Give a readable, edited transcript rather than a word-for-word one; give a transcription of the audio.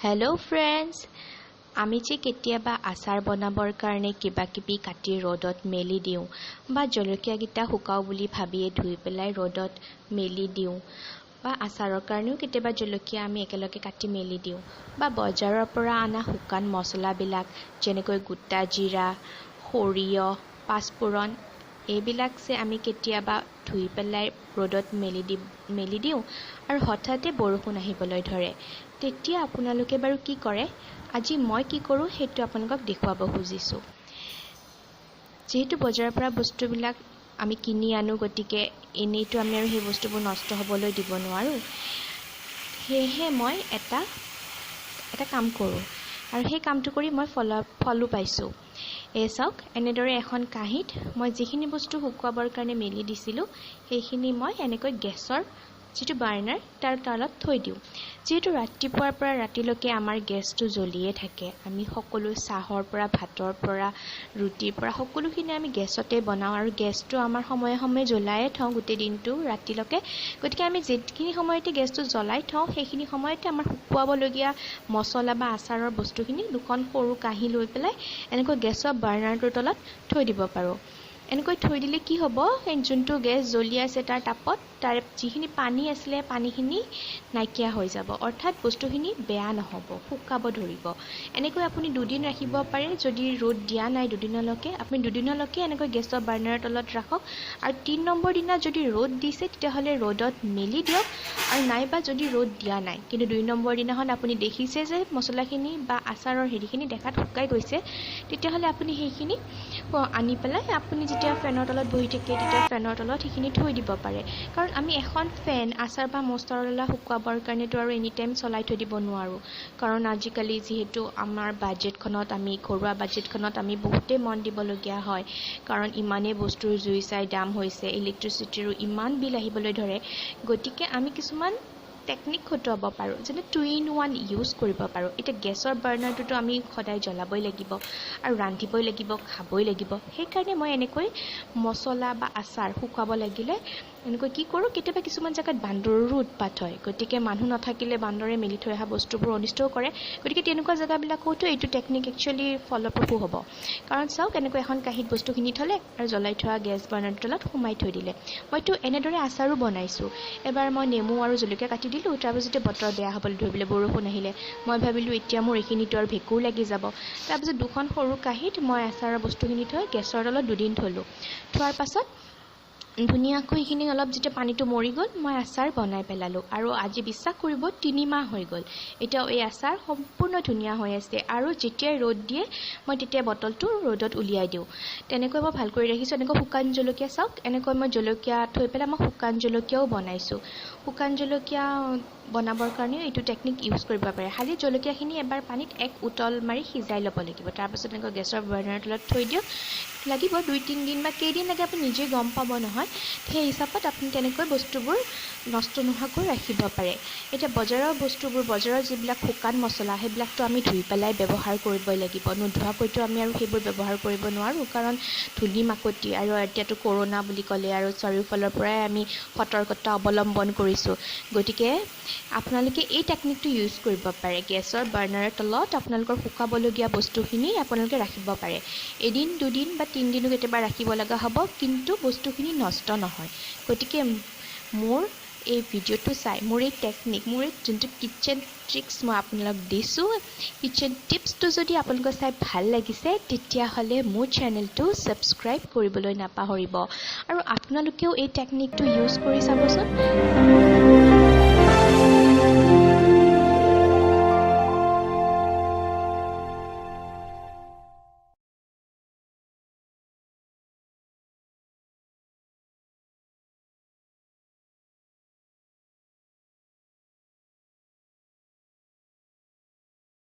Hello' friends, আমি যে কেতিয়াবা আচাৰ বনাবৰ কাৰণে কিবা কিবি কাটি ৰ'দত মেলি দিওঁ বা জলকীয়াকেইটা শুকাওঁ বুলি ভাবিয়ে ধুই পেলাই ৰ'দত মেলি দিওঁ বা আচাৰৰ কাৰণেও কেতিয়াবা জলকীয়া আমি একেলগে কাটি মেলি দিওঁ বা বজাৰৰ পৰা অনা শুকান মছলাবিলাক যেনেকৈ গোটা জিৰা, সৰিয়হ, পাঁচফোৰণ এইবিলাক যে আমি কেতিয়াবা ধুই পেলাই ৰ'দত মেলি দিওঁ আৰু হঠাতে বৰষুণ আহিবলৈ ধৰে, তেতিয়া আপোনালোকে বাৰু কি কৰে? আজি মই কি কৰোঁ সেইটো আপোনালোকক দেখুৱাব খুজিছোঁ। যিহেতু বজাৰৰ পৰা বস্তুবিলাক আমি কিনি আনো, গতিকে এনেইতো আমি আৰু সেই বস্তুবোৰ নষ্ট হ'বলৈ দিব নোৱাৰোঁ। সেয়েহে মই এটা এটা কাম কৰোঁ আৰু সেই কামটো কৰি মই ফলো পাইছোঁ। এই চাওক, এনেদৰে এখন কাঁহীত মই যিখিনি বস্তু শুকুৱাবৰ কাৰণে মেলি দিছিলোঁ, সেইখিনি মই এনেকৈ গেছৰ যিটো বাৰ্ণাৰ তাৰ তলত থৈ দিওঁ। যিহেতু ৰাতিপুৱাৰ পৰা ৰাতিলৈকে আমাৰ গেছটো জ্বলিয়ে থাকে, আমি সকলো চাহৰ পৰা, ভাতৰ পৰা, ৰুটিৰ পৰা সকলোখিনি আমি গেছতে বনাওঁ আৰু গেছটো আমাৰ সময়ে সময়ে জ্বলায়ে থওঁ গোটেই দিনটো ৰাতিলৈকে। গতিকে আমি যিখিনি সময়তে গেছটো জ্বলাই থওঁ, সেইখিনি সময়তে আমাৰ শুকুৱাবলগীয়া মছলা বা আচাৰৰ বস্তুখিনি দুখন সৰু কাঁহী লৈ পেলাই এনেকৈ গেছৰ বাৰ্ণাৰটোৰ তলত থৈ দিব পাৰোঁ। এনেকৈ থৈ দিলে কি হ'ব, সেই যোনটো গেছ জ্বলি আছে তাৰ তাপত তাৰে যিখিনি পানী আছিলে পানীখিনি নাইকিয়া হৈ যাব, অৰ্থাৎ বস্তুখিনি বেয়া নহ'ব, শুকাব ধৰিব। এনেকৈ আপুনি দুদিন ৰাখিব পাৰে। যদি ৰ'দ দিয়া নাই দুদিনলৈকে, আপুনি দুদিনলৈকে এনেকৈ গেছৰ বাৰ্ণাৰৰ তলত ৰাখক আৰু 3 নম্বৰ দিনা যদি ৰ'দ দিছে, তেতিয়াহ'লে ৰ'দত মেলি দিয়ক। আৰু নাইবা যদি ৰ'দ দিয়া নাই, কিন্তু 2 নম্বৰ দিনাখন আপুনি দেখিছে যে মছলাখিনি বা আচাৰৰ হেৰিখিনি দেখাত শুকাই গৈছে, তেতিয়াহ'লে আপুনি সেইখিনি আনি পেলাই আপুনি যেতিয়া ফেনৰ তলত বহি থাকে, তেতিয়া ফেনৰ তলত সেইখিনি থৈ দিব পাৰে। কাৰণ আমি এখন ফেন আচাৰ বা মছলা শুকুৱাবৰ কাৰণেতো আৰু এনি টাইম চলাই থৈ দিব নোৱাৰোঁ। কাৰণ আজিকালি যিহেতু আমাৰ বাজেটখনত, আমি ঘৰুৱা বাজেটখনত আমি বহুতেই মন দিবলগীয়া হয়, কাৰণ ইমানেই বস্তুৰ জুই চাই দাম হৈছে, ইলেক্ট্ৰিচিটিৰো ইমান বিল আহিবলৈ ধৰে। গতিকে আমি কিছুমান টেকনিক খটুৱাব পাৰোঁ, যেনে টু ইন ওৱান ইউজ কৰিব পাৰোঁ। এতিয়া গেছৰ বাৰ্ণাৰটোতো আমি সদায় জ্বলাবই লাগিব আৰু ৰান্ধিবই লাগিব, খাবই লাগিব। সেইকাৰণে মই এনেকৈ মছলা বা আচাৰ শুকুৱাব লাগিলে এনেকৈ কি কৰোঁ, কেতিয়াবা কিছুমান জেগাত বান্দৰৰো উৎপাত হয়, গতিকে মানুহ নাথাকিলে বান্দৰে মেলি থৈ অহা বস্তুবোৰ অনিষ্টও কৰে। গতিকে তেনেকুৱা জেগাবিলাকতো এইটো টেকনিক একচুৱেলি ফলপ্ৰসূ হ'ব। কাৰণ চাওক, এনেকৈ এখন কাঁহীত বস্তুখিনি থ'লে আৰু জ্বলাই থোৱা গেছ বাৰ্ণাৰটোৰ তলত সোমাই থৈ দিলে। মইতো এনেদৰে আচাৰো বনাইছোঁ। এবাৰ মই নেমু আৰু জলকীয়া কাটি দিলোঁ। তাৰপিছতে বতৰ বেয়া হ'বলৈ ধৰিলে, বৰষুণ আহিলে। মই ভাবিলোঁ এতিয়া মোৰ এইখিনিতো আৰু ভেঁকুৰ লাগি যাব। তাৰপিছত দুখন সৰু কাঁহীত মই আচাৰৰ বস্তুখিনি থৈ গেছৰ তলত দুদিন থ'লোঁ। থোৱাৰ পাছত ধুনীয়াকৈ সেইখিনি অলপ যেতিয়া পানীটো মৰি গ'ল, মই আচাৰ বনাই পেলালোঁ। আৰু আজি বিশ্বাস কৰিব, 3 মাহ হৈ গ'ল, এতিয়াও এই আচাৰ সম্পূৰ্ণ ধুনীয়া হৈ আছে। আৰু যেতিয়াই ৰ'দ দিয়ে, মই তেতিয়া বটলটো ৰ'দত উলিয়াই দিওঁ। তেনেকৈ মই ভাল কৰি ৰাখিছোঁ। এনেকৈ শুকান জলকীয়া চাওক, এনেকৈ মই জলকীয়া থৈ পেলাই মই শুকান জলকীয়াও বনাইছোঁ। শুকান জলকীয়া বনাবৰ কাৰণেও এইটো টেকনিক ইউজ কৰিব পাৰে। খালি জলকীয়াখিনি এবাৰ পানীত এক উতল মাৰি সিজাই ল'ব লাগিব। তাৰপাছত এনেকৈ গেছৰ বাৰ্ণাৰৰ তলত থৈ দিয়ক। লাগিব 2-3 দিন বা কেইদিন লাগে আপুনি নিজেই গম পাব নহয়। সেই হিচাপত আপুনি তেনেকৈ বস্তুবোৰ নষ্ট নোহোৱাকৈ ৰাখিব পাৰে। এতিয়া বজাৰৰ বস্তুবোৰ, বজাৰৰ যিবিলাক শুকান মছলা, সেইবিলাকতো আমি ধুই পেলাই ব্যৱহাৰ কৰিবই লাগিব। নোধোৱাকৈতো আমি আৰু সেইবোৰ ব্যৱহাৰ কৰিব নোৱাৰোঁ, কাৰণ ধূলি মাকতি আৰু এতিয়াতো কৰোণা বুলি ক'লে আৰু চাৰিওফালৰ পৰাই আমি সতৰ্কতা অৱলম্বন কৰিছোঁ। গতিকে আপোনালোকে এই টেকনিকটো ইউজ কৰিব পাৰে। গেছৰ বাৰ্ণাৰৰ তলত আপোনালোকৰ শুকাবলগীয়া বস্তুখিনি আপোনালোকে ৰাখিব পাৰে। এদিন, দুদিন বা তিনিদিনো কেতিয়াবা ৰাখিব লগা হ'ব, কিন্তু বস্তুখিনি নষ্ট নহয়। গতিকে মোৰ এই ভিডিঅ'টো চাই, মোৰ এই টেকনিক, মোৰ এই যোনটো কিটচেন ট্ৰিক্স মই আপোনালোক দিছোঁ, কিটচেন টিপছটো যদি আপোনালোকৰ চাই ভাল লাগিছে, তেতিয়াহ'লে মোৰ চেনেলটো ছাবস্ক্ৰাইব কৰিবলৈ নাপাহৰিব আৰু আপোনালোকেও এই টেকনিকটো ইউজ কৰি চাবচোন।